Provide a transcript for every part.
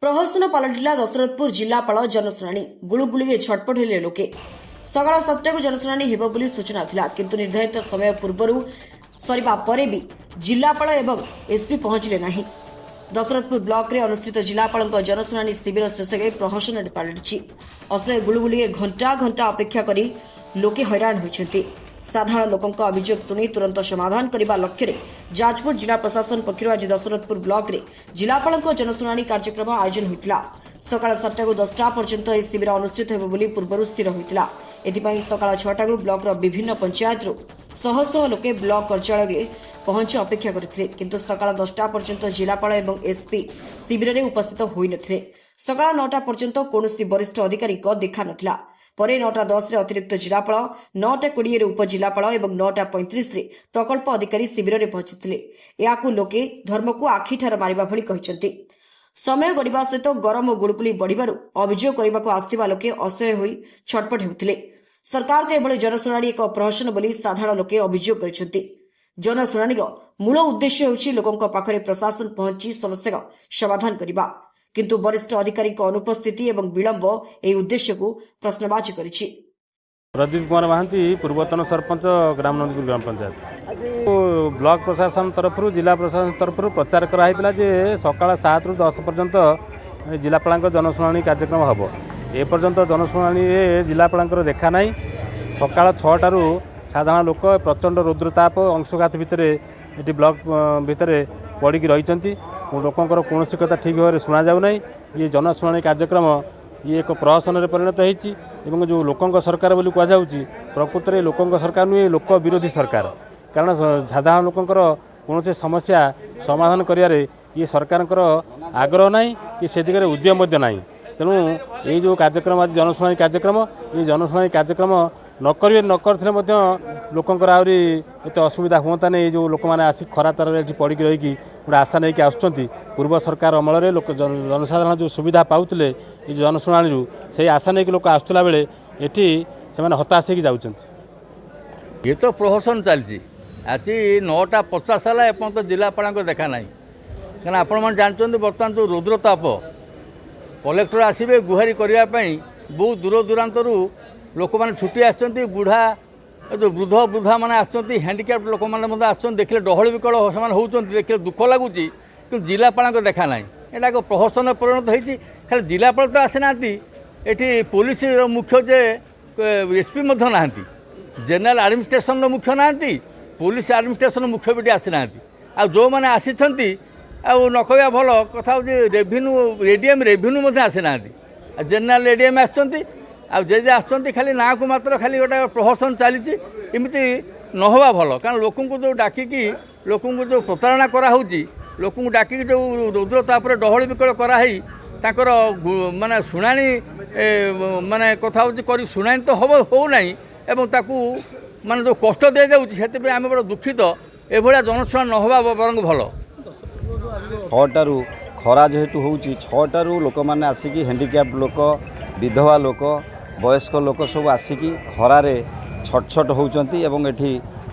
ପ୍ରହସନ ପାଲଟିଲା ଦଶରଥପୁର ଜିଲ୍ଲାପାଳ ଜନଶୁଣାଣି। ଗୁଳୁଗୁଳିରେ ଛଟପଟ ହେଲେ ଲୋକେ। ସକାଳ 7ଟାକୁ ଜନଶୁଣାଣି ହେବ ବୋଲି ସୂଚନା ଥିଲା, କିନ୍ତୁ ନିର୍ଦ୍ଧାରିତ ସମୟ ପୂର୍ବରୁ ସରିବା ପରେ ବି ଜିଲ୍ଲାପାଳ ଏବଂ ଏସ୍ପି ପହଞ୍ଚିଲେ ନାହିଁ। ଦଶରଥପୁର ବ୍ଲକରେ ଅନୁଷ୍ଠିତ ଜିଲ୍ଲାପାଳଙ୍କ ଜନଶୁଣାଣି ଶିବିର ଶେଷରେ ପ୍ରହସନରେ ପାଲଟିଛି। ଅସହ୍ୟ ଗୁଳୁଗୁଳିରେ ଘଣ୍ଟା ଘଣ୍ଟା ଅପେକ୍ଷା କରି ଲୋକେ ହଇରାଣ ହୋଇଛନ୍ତି। ସାଧାରଣ ଲୋକଙ୍କ ଅଭିଯୋଗ ଶୁଣି ତୁରନ୍ତ ସମାଧାନ କରିବା ଲକ୍ଷ୍ୟରେ ଯାଜପୁର ଜିଲ୍ଲା ପ୍ରଶାସନ ପକ୍ଷରୁ ଆଜି ଦଶରଥପୁର ବ୍ଲକରେ ଜିଲ୍ଲାପାଳଙ୍କ ଜନଶୁଣାଣି କାର୍ଯ୍ୟକ୍ରମ ଆୟୋଜନ ହୋଇଥିଲା। ସକାଳ 7ଟାରୁ 10ଟା ପର୍ଯ୍ୟନ୍ତ ଏହି ଶିବିର ଅନୁଷ୍ଠିତ ହେବ ବୋଲି ପୂର୍ବରୁ ସ୍ଥିର ହୋଇଥିଲା। ଏଥିପାଇଁ ସକାଳ 6ଟାରୁ ବ୍ଲକର ବିଭିନ୍ନ ପଞ୍ଚାୟତରୁ ଶହ ଶହ ଲୋକେ ବ୍ଲକ କାର୍ଯ୍ୟାଳୟରେ ପହଞ୍ଚି ଅପେକ୍ଷା କରିଥିଲେ। କିନ୍ତୁ ସକାଳ 10ଟା ପର୍ଯ୍ୟନ୍ତ ଜିଲ୍ଲାପାଳ ଏବଂ ଏସ୍ପି ଶିବିରରେ ଉପସ୍ଥିତ ହୋଇନଥିଲେ। ସକାଳ 9ଟା ପର୍ଯ୍ୟନ୍ତ କୌଣସି ବରିଷ୍ଠ ଅଧିକାରୀଙ୍କ ଦେଖା ନଥିଲା। ପରେ 9ଟା 10ରେ ଅତିରିକ୍ତ ଜିଲ୍ଲାପାଳ, 9ଟା 20ରେ ଉପଜିଲ୍ଲାପାଳ ଏବଂ 9ଟା 35ରେ ପ୍ରକଳ୍ପ ଅଧିକାରୀ ଶିବିରରେ ପହଞ୍ଚିଥିଲେ। ଏହାକୁ ଲୋକେ ଧର୍ମକୁ ଆଖିଠାର ମାରିବା ଭଳି କହିଛନ୍ତି। ସମୟ ଗଡ଼ିବା ସହିତ ଗରମ ଓ ଗୁଳୁଗୁଳି ବଢ଼ିବାରୁ ଅଭିଯୋଗ କରିବାକୁ ଆସୁଥିବା ଲୋକେ ଅସହ୍ୟ ହୋଇ ଛଟପଟ ହେଉଥିଲେ। ସରକାରଙ୍କ ଏଭଳି ଜନଶୁଣାଣି ଏକ ପ୍ରହସନ ବୋଲି ସାଧାରଣ ଲୋକେ ଅଭିଯୋଗ କରିଛନ୍ତି। ଜନଶୁଣାଣିର ମୂଳ ଉଦ୍ଦେଶ୍ୟ ହେଉଛି ଲୋକଙ୍କ ପାଖରେ ପ୍ରଶାସନ ପହଞ୍ଚି ସମସ୍ୟାର ସମାଧାନ କରିବା। କିନ୍ତୁ ବରିଷ୍ଠ ଅଧିକାରୀଙ୍କ ଅନୁପସ୍ଥିତି ଏବଂ ବିଳମ୍ବ ଏହି ଉଦ୍ଦେଶ୍ୟକୁ ପ୍ରଶ୍ନବାଚୀ କରିଛି। ପ୍ରଦୀପ କୁମାର ମହାନ୍ତି, ପୂର୍ବତନ ସରପଞ୍ଚ, ଗ୍ରାମନନ୍ଦପୁର ଗ୍ରାମ ପଞ୍ଚାୟତ। ବ୍ଲକ ପ୍ରଶାସନ ତରଫରୁ, ଜିଲ୍ଲା ପ୍ରଶାସନ ତରଫରୁ ପ୍ରଚାର କରାହେଇଥିଲା ଯେ ସକାଳ 7ରୁ 10 ପର୍ଯ୍ୟନ୍ତ ଏ ଜିଲ୍ଲାପାଳଙ୍କ ଜନଶୁଣାଣି କାର୍ଯ୍ୟକ୍ରମ ହେବ। ଏପର୍ଯ୍ୟନ୍ତ ଜନଶୁଣାଣିରେ ଜିଲ୍ଲାପାଳଙ୍କର ଦେଖା ନାହିଁ। ସକାଳ 6ଟାରୁ ସାଧାରଣ ଲୋକ ପ୍ରଚଣ୍ଡ ରୌଦ୍ରତାପ, ଅଂଶୁଘାତ ଭିତରେ ଏଠି ବ୍ଲକ ଭିତରେ ପଡ଼ିକି ରହିଛନ୍ତି। ଲୋକଙ୍କର କୌଣସି କଥା ଠିକ୍ ଭାବରେ ଶୁଣାଯାଉନାହିଁ। ଇଏ ଜନଶୁଣାଣି କାର୍ଯ୍ୟକ୍ରମ ଇଏ ଏକ ପ୍ରହସନରେ ପରିଣତ ହେଇଛି ଏବଂ ଯେଉଁ ଲୋକଙ୍କ ସରକାର ବୋଲି କୁହାଯାଉଛି, ପ୍ରକୃତରେ ଲୋକଙ୍କ ସରକାର ନୁହେଁ, ଲୋକ ବିରୋଧୀ ସରକାର। କାରଣ ସାଧାରଣ ଲୋକଙ୍କର କୌଣସି ସମସ୍ୟା ସମାଧାନ କରିବାରେ ଇଏ ସରକାରଙ୍କର ଆଗ୍ରହ ନାହିଁ କି ସେ ଦିଗରେ ଉଦ୍ୟମ ମଧ୍ୟ ନାହିଁ। ତେଣୁ ଏଇ ଯେଉଁ କାର୍ଯ୍ୟକ୍ରମ ଆଜି ଜନଶୁଣାଣି କାର୍ଯ୍ୟକ୍ରମ, ଏଇ ଜନଶୁଣାଣି କାର୍ଯ୍ୟକ୍ରମ ନ କରିବେ ନ କରିଥିଲେ ମଧ୍ୟ ଲୋକଙ୍କର ଆହୁରି ଏତେ ଅସୁବିଧା ହୁଅନ୍ତାନି। ଏଇ ଯେଉଁ ଲୋକମାନେ ଆସି ଖରା ତାରରେ ଏଠି ପଡ଼ିକି ରହିକି ଗୋଟେ ଆଶା ନେଇକି ଆସୁଛନ୍ତି, ପୂର୍ବ ସରକାର ଅମଳରେ ଲୋକ ଜନସାଧାରଣ ଯେଉଁ ସୁବିଧା ପାଉଥିଲେ ଏଇ ଜନଶୁଣାଣିରୁ, ସେଇ ଆଶା ନେଇକି ଲୋକ ଆସୁଥିଲା ବେଳେ ଏଠି ସେମାନେ ହତାଶ ହେଇକି ଯାଉଛନ୍ତି। ଇଏ ତ ପ୍ରହସନ ଚାଲିଛି। ଆଜି 9ଟା 50 ହେଲା, ଏପର୍ଯ୍ୟନ୍ତ ଜିଲ୍ଲାପାଳଙ୍କ ଦେଖା ନାହିଁ। କାରଣ ଆପଣମାନେ ଜାଣିଛନ୍ତି, ବର୍ତ୍ତମାନ ଯେଉଁ ରୌଦ୍ରତାପ, କଲେକ୍ଟର ଆସିବେ ଗୁହାରି କରିବା ପାଇଁ ବହୁତ ଦୂର ଦୂରାନ୍ତରୁ ଲୋକମାନେ ଛୁଟି ଆସିଛନ୍ତି। ବୁଢ଼ା, ଏ ଯେଉଁ ବୃଦ୍ଧ ବୃଦ୍ଧାମାନେ ଆସିଛନ୍ତି, ହ୍ୟାଣ୍ଡିକ୍ୟାପ୍ଟ ଲୋକମାନେ ମଧ୍ୟ ଆସିଛନ୍ତି। ଦେଖିଲେ ଡହଳ ବିକଳ ସେମାନେ ହେଉଛନ୍ତି, ଦେଖିଲେ ଦୁଃଖ ଲାଗୁଛି। କିନ୍ତୁ ଜିଲ୍ଲାପାଳଙ୍କ ଦେଖା ନାହିଁ। ଏଇଟା ଏକ ପ୍ରହସନରେ ପରିଣତ ହେଇଛି। ଖାଲି ଜିଲ୍ଲାପାଳ ତ ଆସିନାହାନ୍ତି, ଏଠି ପୋଲିସର ମୁଖ୍ୟ ଯେ ଏସ୍ପି ମଧ୍ୟ ନାହାନ୍ତି, ଜେନେରାଲ ଆଡ଼ମିନିଷ୍ଟ୍ରେସନର ମୁଖ୍ୟ ନାହାନ୍ତି, ପୋଲିସ ଆଡ଼ମିନିଷ୍ଟ୍ରେସନ ମୁଖ୍ୟ ବି ଏଠି ଆସିନାହାନ୍ତି। ଆଉ ଯେଉଁମାନେ ଆସିଛନ୍ତି, ଆଉ ନ କହିବା ଭଲ। କଥା ହେଉଛି ରେଭିନ୍ୟୁ ଏଡିଏମ୍, ରେଭିନ୍ୟୁ ମଧ୍ୟ ଆସିନାହାନ୍ତି। ଆଉ ଜେନେରାଲ ଏଡିଏମ୍ ଆସିଛନ୍ତି। ଆଉ ଯେ ଯେ ଆସିଛନ୍ତି, ଖାଲି ନାଁକୁ ମାତ୍ର, ଖାଲି ଗୋଟେ ପ୍ରହସନ ଚାଲିଛି। ଏମିତି ନ ହେବା ଭଲ। କାରଣ ଲୋକଙ୍କୁ ଯେଉଁ ଡାକିକି ଲୋକଙ୍କୁ ଯେଉଁ ପ୍ରତାରଣା କରାହେଉଛି, ଲୋକଙ୍କୁ ଡାକିକି ଯେଉଁ ରୌଦ୍ର ତାପରେ ଡହଳ ବିକଳ କରାହେଇ ତାଙ୍କର ମାନେ ଶୁଣାଣି ମାନେ କଥା ହେଉଛି କରି ଶୁଣାଣି ତ ହେବ ହେଉନାହିଁ ଏବଂ ତାକୁ ମାନେ ଯେଉଁ କଷ୍ଟ ଦିଆଯାଉଛି, ସେଥିପାଇଁ ଆମେ ବଡ଼ ଦୁଃଖିତ। ଏଭଳିଆ ଜନଶୁଣାଣି ନ ହେବା ବରଂ ଭଲ। 6ଟାରୁ ଖରା ଯେହେତୁ ହେଉଛି, 6ଟାରୁ ଲୋକମାନେ ଆସିକି, ହ୍ୟାଣ୍ଡିକ୍ୟାପ୍ଟ ଲୋକ, ବିଧବା ଲୋକ, ବୟସ୍କ ଲୋକ ସବୁ ଆସିକି ଖରାରେ ଛଟ ଛଟ ହେଉଛନ୍ତି ଏବଂ ଏଠି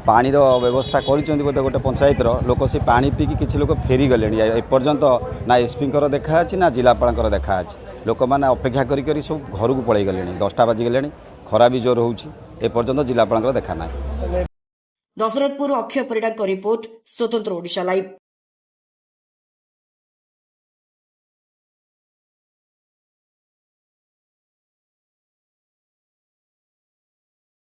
ପାଣିର ବ୍ୟବସ୍ଥା କରିଛନ୍ତି ବୋଧେ ଗୋଟେ ପଞ୍ଚାୟତର ଲୋକ। ସେ ପାଣି ପିଇକି କିଛି ଲୋକ ଫେରିଗଲେଣି। ଏପର୍ଯ୍ୟନ୍ତ ନା ଏସ୍ପିଙ୍କର ଦେଖା ଅଛି, ନା ଜିଲ୍ଲାପାଳଙ୍କର ଦେଖା ଅଛି। ଲୋକମାନେ ଅପେକ୍ଷା କରି କରି ସବୁ ଘରକୁ ପଳେଇ ଗଲେଣି। 10ଟା ବାଜିଗଲେଣି, ଖରା ବି ଜୋର ହେଉଛି, ଏପର୍ଯ୍ୟନ୍ତ ଜିଲ୍ଲାପାଳଙ୍କର ଦେଖା ନାହିଁ। ଦଶରଥପୁର ଅକ୍ଷୟ ପରିଡ଼ାଙ୍କ ରିପୋର୍ଟ, ସ୍ୱତନ୍ତ୍ର ଓଡ଼ିଶା ଲାଇଭ୍।